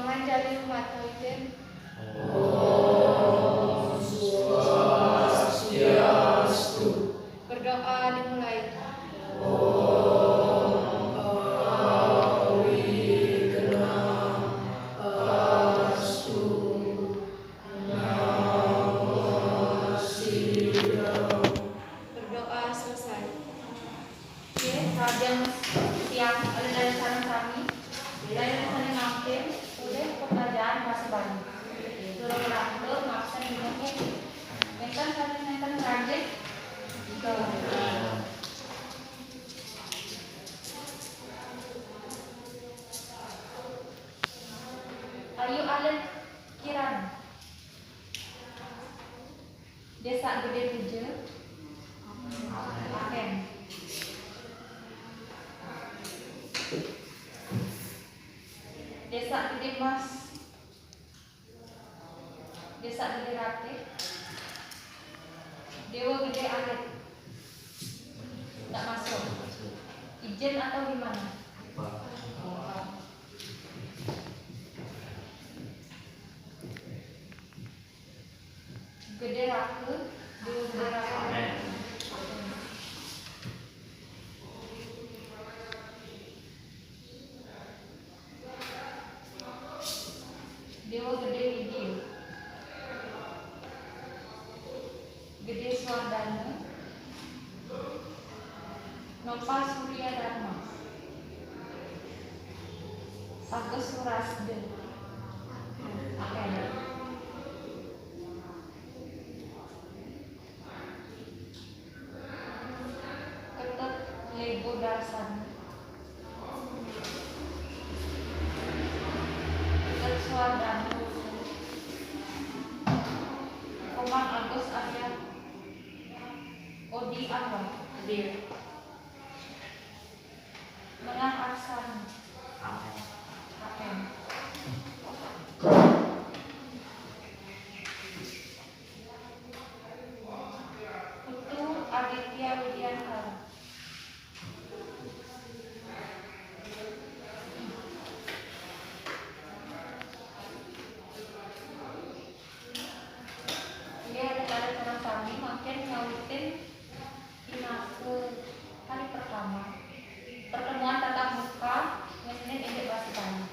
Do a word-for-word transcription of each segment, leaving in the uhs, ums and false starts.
Manjali umat Kristen. Om Swastiastu. Berdoa dimulai. Om Awi Kenang Astu. Berdoa selesai. Oke, sepanjang siang ada dari sana kami, dari sana mangkin, oleh pembelajaran bahasa Bali. Suruh orang tua, maksa di rumah. Minta satu minta rajin. Ayu alit kiran. Desa Gede Puja. Aken. Desa Gede Mas. Desa Gede Rate. Dewa Gede Alit. Tak masuk. Ijen atau gimana? Gede Rake, Dewa Gede Rake. Amin. Dewa Gede Widya. Gede Suardana. Nopa Surya Dharma. Agus Surasda. Amin. Ketut Lego Darsana. Ketut Suardana. Komang Agus Arya. Odi Anwar. Hadir. Menah Aksana. Amin. Amin. Putu Aditya Widiantara. Inggih, alit-alit sareng sami, mangkin ngawitin pinaka hari pertama pertemuan tatap muka ngenenin indik basa Bali.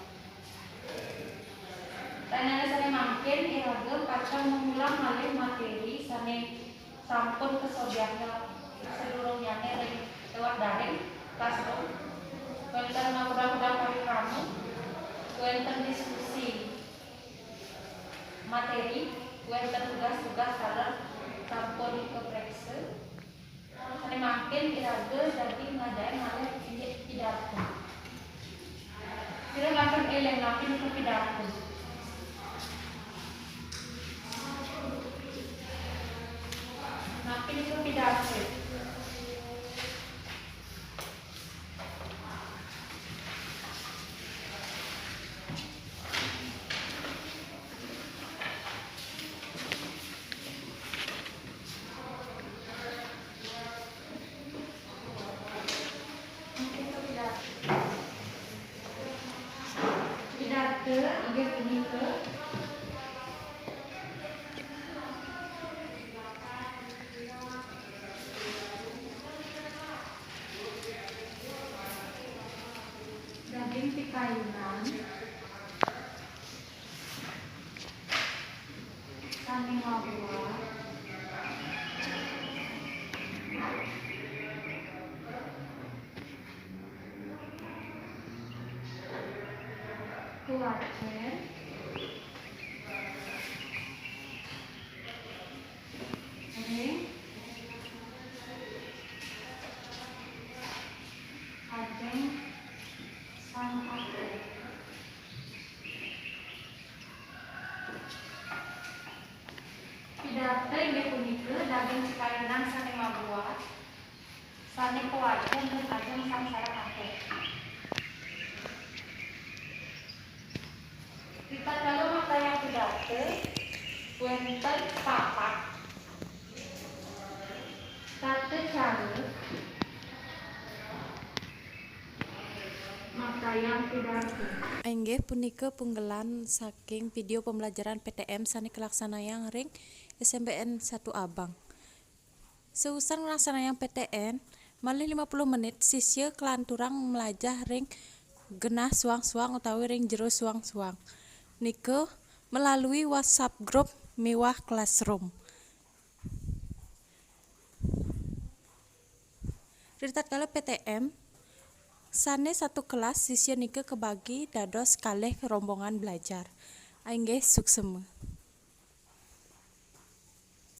Sané mangkin iraga pacang mengulang malih materi sané sampun kasobyayang sadurungnyané ring lewat daring, classroom, wénten makudang-kudang parikrama, wénten diskusi materi, wénten tugas-tugas taler sampun kapreksa. Sané mangkin iraga dadi ngadain malih indik pidarta. Sira kantun éling napi nika pidarta. Napi nika pidarta. Pidarta inggih punika daging pikayunan sané mabuat kuwacén ring ajeng Sang Agung. Pidarta inggih punika daging pikayunan sané mabuat, sané kawacén ring ajeng Sang Sareng Agung. Ritatkala maktayang pidarta, wénten papat tata cara maktayang Inggih punika punggelan saking video pembelajaran P T M sane kalaksanayang ring S M P N satu Abang. Seusan nglaksanayang P T M, malih lima puluh menit sisya kalanturang mlajah ring genah suang-suang utawi ring jero suang-suang. Nika melalui WhatsApp group miwah classroom. Ritatkala P T M, sane satu kelas sisya nika kabagi dados kalih rombongan belajar. Inggih suksema.